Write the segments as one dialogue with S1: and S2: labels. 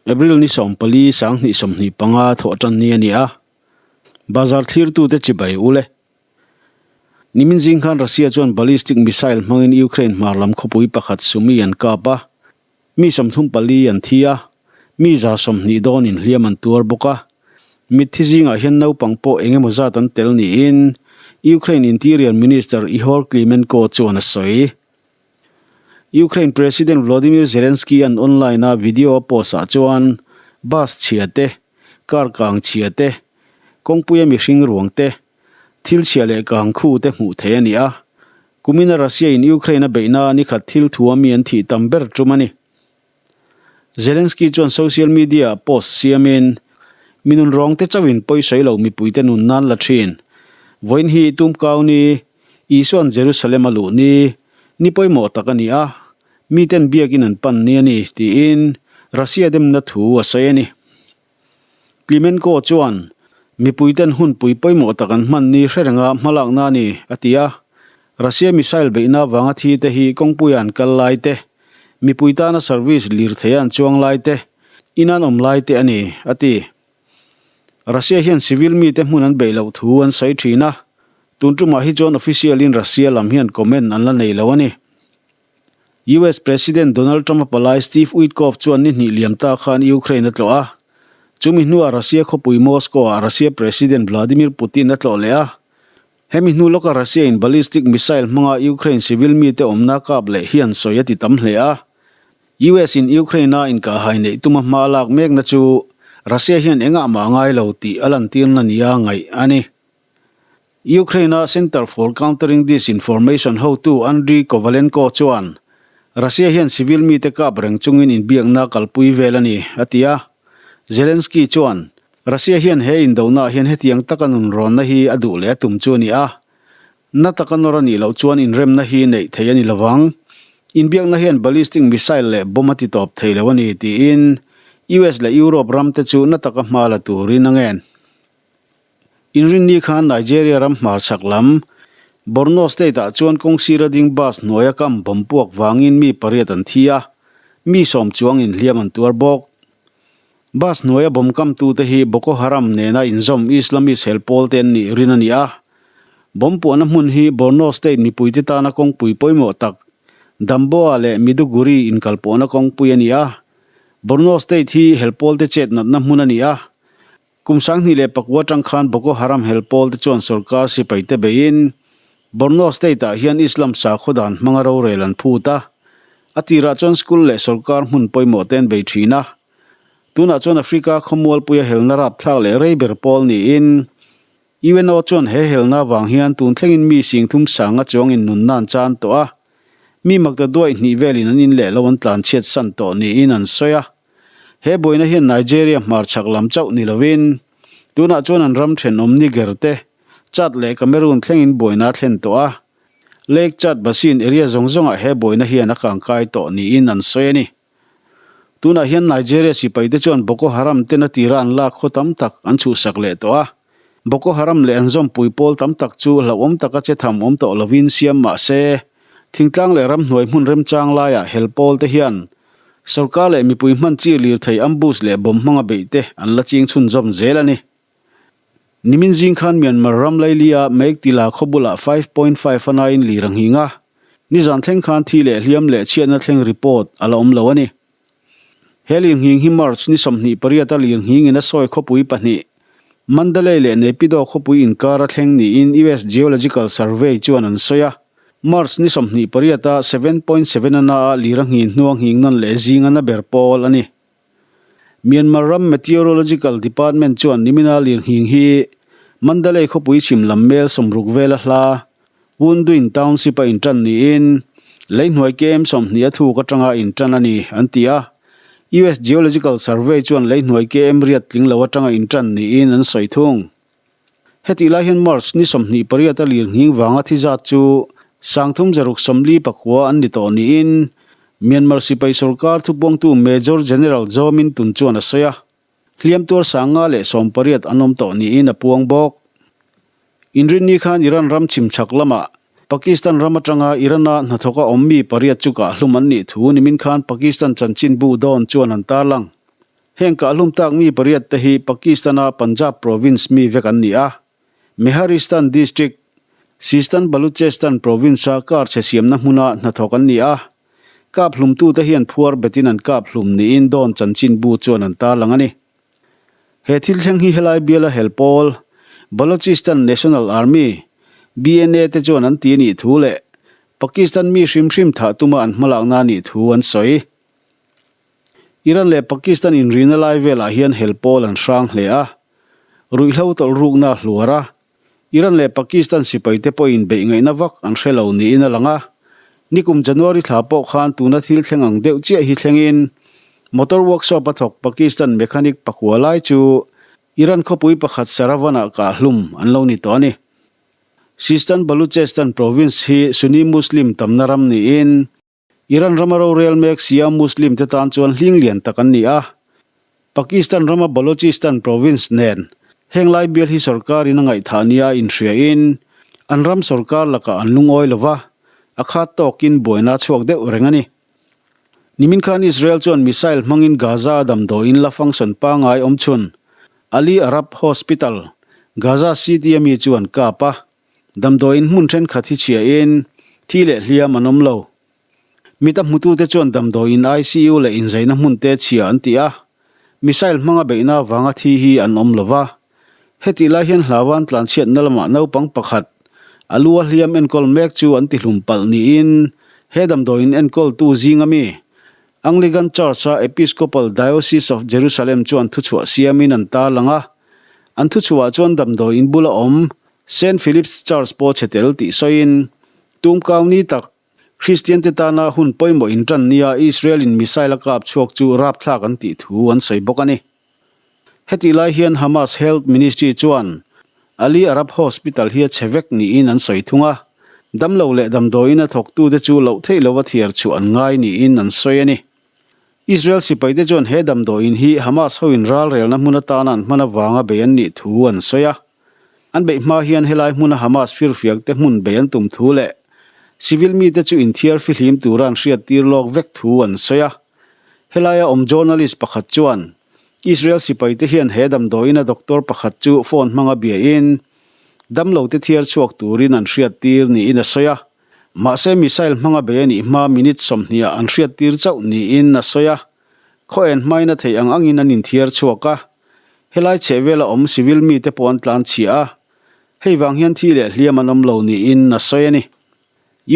S1: April ni 14 2025 thawh tan ni a ni a, bazar thlirtute chibai ule. Nimin zing khan Russia chuan ballistic missile hmangin Ukraine hmar lam khawpui pakhat Sumy an kap a, mi 34 an thi a, mi 120 dawn inhliam an tuar bawk a. Mitthi zingah hian naupang pawh eng emaw zat an tel niin Ukraine Interior Minister Ihor Klimenko chuan a sawi. Ukraine President Volodymyr Zelensky-a'n online-a video a post-ah chuan bus chhia te, car kang chhia te, kawngpuia mihring ruang te, thil chhia leh kang khu te hmuh theih a ni a. Kumina Russia-in Ukraine a beihna ni khat thil thua mi an thih tam ber tum a ni. Zelensky chuan social media-ah post siamin, Mi nun rawngte chauhin pawisawi lo mipuite nun nan la thin. Vawiin hi tumkau ni, Isua'n Jerusalem a luh ni, ni pawimawh tak a ni a, miten biakin an pan ni a ni, tiin Russia demna thu a sawi a ni. Klimenko chuan, Mipuiten hunpui pawimawh tak an hman ni hre renga hmalakna a ni, a ti a. Russia missile beihna avanga thi te hi kawngpuia an kal lai te, mipui tana service lirthei a an chuang lai te, in an awm lai te a ni, a ti. Russia hian civil mite hmun an beih loh thu an sawi thin a, tun tumah hi chuan official in Russia lam hian comment an la nei lo a ni. US President Donald Trump-a palai Steve Witkoff chuan ni hnih liam ta khan Ukraine a tlawh a. Chumi hnuah Russia khawpui Moscow-ah Russia President Vladimir Putin a tlawh leh a. Hemi hnu lawka Russia-in ballistic missile hmanga Ukraine civil mite awmna kap leh hian sawi a ti tam hle a. US-in Ukraine-a inkahhai neih tuma hma lak mekna chu Russia hian engah mah a ngai lo tih a lantirna nia ngaih a ni. Ukraine-a Center for Countering Disinformation hotu Andriy Kovalenko chuan, Russia hian civil mite kap reng chungin inbiakna kalpui vel a ni, a ti a. Zelensky chuan, Russia hian he indonaah hian hetiang taka nunrawnna hi a duh leh a tum chu a ni a. Na taka nawr a nih loh chuan inremna hi neih theih a ni lovang. Inbiakna hian ballistic missile leh bomb a titawp thei lo a ni, tiin US leh Europe ramte chu na taka hma la turin a ngen. Inrinni khan Nigeria ram hmarchhak lam, Borno State-ah chuan kawng sira ding bus hnuaia kam bomb puak vangin mi pariat an thi a, mi sawm chuang inhliam an tuar bawk. Bus hnuaia bomb kamtute hi Boko Haram nena inzawm Islamist hel pawl te an nih rin a ni a. Bomb puahna hmun hi Borno State mipuite tana kawngpui pawimawh tak, Damboa leh Miduguri inkalpawhna kawngpui a ni a. Borno State hi hel pawlte chet natna hmun a ni a. Kum 2009 atang khan Boko Haram hel pawl te chuan sorkar sipai te beiin Borno State ah hian Islam sakhaw dan hmanga rorel an phut a. A tirah chuan school leh sorkar hmun pawimawh te an bei thin a. Tunah chuan Africa khawmualpuia helna rapthlak leh rei ber pawl niin UNO chuan he helna avang hian tun thlengin mi singthum sanga chuangin nunna an chan tawh a. Mi makta duai hnih velin an in leh lo an tlanchhiat san tawh niin an sawi a. He buaina hian Nigeria hmarchhak lam chauh ni lovin, tunah chuan an ram thenawm Niger te, Chad leh Cameroon thlengin buaina a thlen tawh a. Lake Chad Basin area zawng zawngah he buaina hian a kangkai tawh niin an sawi a ni. Tunah hian Nigeria sipaite chuan Boko Haram ten a tira an lak khaw tam tak an chhuhsak leh tawh a. Boko Haram leh an zawmpui pawl tam tak chu hlauhawm taka che tham awm tawh lovin siam mah se, thingtlang leh ramhnuai hmun remchang laiah hel pawl te hian Sorkar leh mipui hman chi lirthei ambush leh bomb hmanga beih te an la ching chhunzawm zel a ni. Nimin zing khan Myanmar ram Laili-a Meiktila khaw bulah 5.5 a naiin lir a nghing a, nizan thleng khan thi leh hliam leh chhiatna thleng report a la awm lo a ni. He lir nghing hi March ni 28 a lir nghingin a sawi khawpui pahnih, Mandalay leh Naypyidaw khawpui inkar a thleng niin US Geological Survey chuan an sawi a. March ni 28 a 7.7 a na a lir a nghin hnua nghing nawn leh zing a na ber pawl a ni. Myanmar ram Meteorological Department chuan nimina lir nghing hi Mandalay khawpui chhim lam mel 60 vel a hla Wunduin Township a intan niin leihnuai KM 20 a thuk atanga intan a ni an ti a. US Geological Survey chuan leihnuai KM riat tling lo atanga intan niin an sawi thung. Hetih lai hian March ni 28 a lir nghing vanga thi zat chu 3644 an ni tawh niin Myanmar sipai sorkar thupuangtu Major General Zaw Min Tun chuan a sawi a. Hliam tuar 518 an awm tawh niin a puang bawk. Inrinni khan Iran ram chhim chhak lamah Pakistan ram atanga Iran-a hnathawka awm mi pariat chu kah hlum an nih thu nimin khan Pakistan chanchinbu Dawn chuan an tarlang. Heng kahhlum tak mi pariatte hi Pakistan-a Punjab province mi vek an ni a. Meharistan district, Sistan Baluchestan province-a car chhe siamna hmuna hnathawk an ni a. Kap hlumtute hian phuar betin an kap hlum niin Dawn chanchinbu chuan an tarlang a ni. He thil thleng hi helai biala hel pawl, Balochistan National Army, BNA, te chuan an ti a nih thu leh Pakistan mi hrim hrim thah tuma an hmalakna a nih thu an sawi. Iran leh Pakistan inrina lai velah hian hel pawl an hrang hle a, ruihhlo tawlh rukna a hluar a, Iran leh Pakistan sipaite pawhin beih ngaihna vak an hre lo niin a lang a. Nikum January thla pawh khan tuna thil thleng ang deuh chiah hi thlengin motor workshop a thawk Pakistan mechanic pakua lai chu Iran khawpui pakhat Saravan-ah kahhlum an lo ni tawh a ni. Sistan Baluchestan province hi Sunni Muslim tamna ram niin Iran rama rorel mek Shia Muslim te tan chuan hling lian tak an ni a. Pakistan rama Balochistan province nen heng lai bial hi sorkarin a ngaihthah nia inhriain an ram sorkar lakah an lungawi lo va, a khat tawkin buaina a chhuak deuh reng a ni. Nimin khan Israel chuan missile hmangin Gaza a damdawiin la function pangngai awmchhun Ali Arab Hospital, Gaza City-a mi chu an kap a. Damdawiin hmun thenkhat hi chhiain thi leh hliam an awm lo. Mit a hmutute chuan damdawiin ICU leh inzaina hmunte chhia an ti a, missile hmanga beihna avanga thi hi an awm lo va. Hetih lai hian hlauvan tlanchhiatna lamah naupang pakhat a lu a hliam enkawl mek chu an tihlum palh niin he damdawiin enkawltu zinga mi Anglican Church-a Episcopal Diocese of Jerusalem chuan thuchhuah siamin an tarlang a. An thuchhuah chuan damdawiin bula awm Saint Philip's Church pawh chhe tel tih sawiin, tumkau ni tak, Kristiante tana hun pawimawh intan nia Israel-in missile a kap chhuak chu rapthlak an tih thu an sawi bawk a ni. Hetih lai hian Hamas Health Ministry chuan Ali Arab Hospital hi a chhe vek niin an sawi thung a, damlo leh damdawiin a thawktute chu loh theih lova thiar chhuah an ngai niin an sawi a ni. Israel sipaite chuan he damdawiin hi Hamas hoin ralrelna hmun atana an hman avanga bei an nih thu an sawi a. An beih hma hian helai hmuna Hamas firfiakte hmun bei an tum thu leh civil mite chu inthiar fihlim tura an hriattir lawk vek thu an sawi a. Helaia awm journalist pakhat chuan Israel sipaite hian he damdawiin a doctor pakhat chu phone hmanga biain damlote thiar chhuak turin an hriattir niin a sawi a. Mahse missile hmanga bei a nih hma minute sawmhniah an hriattir chauh niin a sawi a, khaw en hmain a theih ang angin an inthiar chhuak a, helai chhehvela awm civil mite pawh an tlan chhia a, hei vang hian thi leh hliam an awm lo niin a sawi a ni.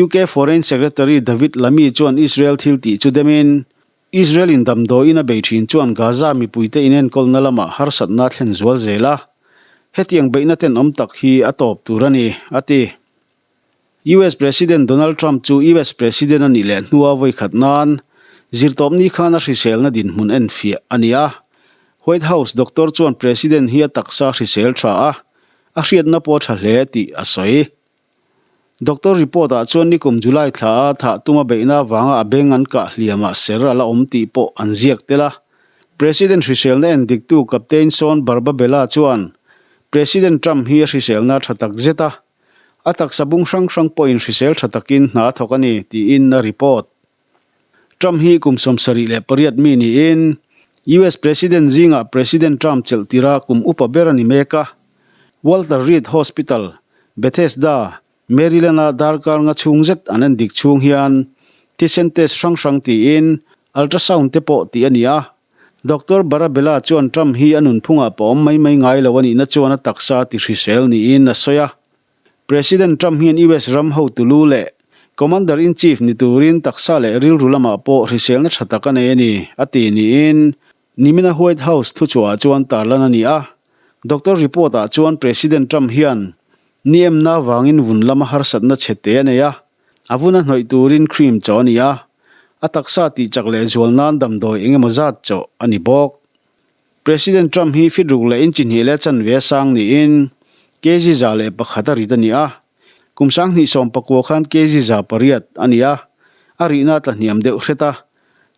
S1: UK Foreign Secretary David Lammy chuan Israel thil tih chu demin, Israel in damdawiin a bei thin chuan Gaza mipuite inenkawlna lamah harsatna a thlen zual zel a, hetiang beihna tenawm tak hi a tawp tur a ni, a ti. US President Donald Trump chu US President a nih leh hnua vawi khat nan zirtawpni khan a hriselna dinhmun enfiah a ni a. White House doctor chuan President hi a taksa hrisel tha a, a hriatna pawh a tha hle tih a sawi. Doctor report ah chuan nikum July thla a thah tuma beihna avanga a beng an kah hliamah ser a la awm tih pawh an ziak tel a. President hriselna endiktu Captain Sean Barbabella chuan President Trump hi a hriselna a tha tak zet a, A taksa bung hrang hrang pawhin hrisel tha takin hna a thawk a ni, tiin a report. Trump hi kum 78 mi niin US President zingah President Trump chelh tira kum upa ber a ni mek a. Walter Reed Hospital, Bethesda, Maryland-a darkar nga chhung zet an endik chhung hian thisen test hrang hrang tiin ultrasound te pawh tih a ni a. Doctor Barabella chuan Trump hi a nunphungah pawh awm mai mai ngai lo a nihna chuan a taksa a ti hrisel niin a sawi a. President Trump hian US ram hotu lu leh Commander-in-Chief ni turin taksa leh rilru lamah pawh hriselna tha tak a nei a ni, a ti niin nimina White House thuchhuahah chuan tarlan a ni a. Doctor report-ah chuan President Trump hian ni emna vangin vun lama harsatna chhe te a nei a. A vun a hnawih turin cream chawh a ni a, a taksa tihchak leh zual nan damdawi eng emaw zat chawh a ni bawk. President Trump hi fit ruk leh inchi hnih leh chanve a sang niin kg 101 a rit a ni a, kum 2019 khan kg 800 a ni a, a rihna a tla hniam deuh hret a,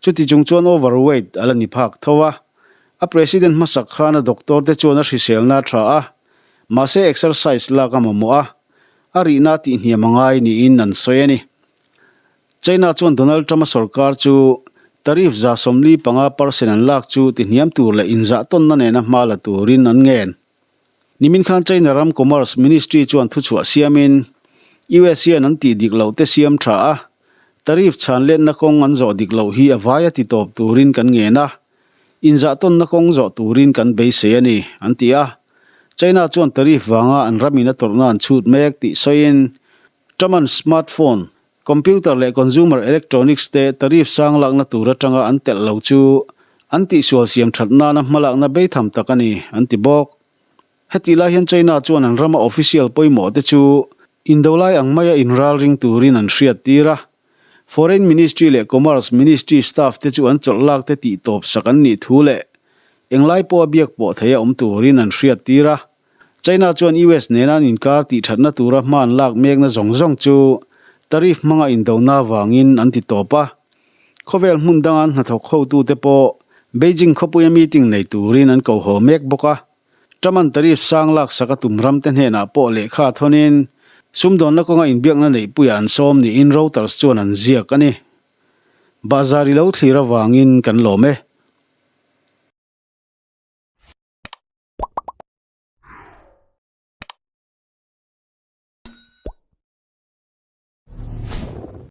S1: chuti chung chuan overweight a la ni phak tho a. A president hmasak khan a doctor te chuan a hriselna a tha a, mahse exercise lak a mamawh a, A rihna tihhniam a ngai niin an sawi a ni. China chuan Donald Trump-a sorkar chu Tariff 45% an lak chu tihniam tur leh inzahtawnna nena hma la turin an ngen. Nimin khan China ram Commerce Ministry chuan thuchhuah siamin US hian an tih dik loh te siam tha a, tariff chhan letna kawng an zawh dik loh hi a vaia ti tawp turin kan ngen a, inzahtawnna kawng zawh turin kan beisei a ni, an ti a. China chuan tariff vanga an ramin a tawrhna an chhut mek tih sawiin Truman smartphone, computer leh consumer electronics te tariff sang lakna tur atanga an telh lo chu an tihsual siam that nana hmalakna beitham tak a ni, an ti bawk. Hetih lai hian China chuan an rama official pawimawh te chu indo lai ang maia inral ring turin an hriat tir a. Foreign Ministry leh Commerce Ministry staff te chu an chawlh lak te tih tawp sak an nih thu leh englai pawha biak pawh theia awm turin an hriat tir a. China chuan US nena an inkar tihthatna tura hma an lak mekna zawng zawng chu tariff hmanga indona avangin an ti tawp a. Khawvel hmun danga an hnathawk hotute pawh Beijing khawpuia meeting nei turin an ko haw mek bawk a. Trump-a'n tariff sang laksak a tum ramte hnenah pawh lehkha thawnin sumdawnna kawnga inbiakna neihpuiah an sawm niin Reuters chuan an ziak a ni. Bahzar i lo thlir avangin kan lawm e.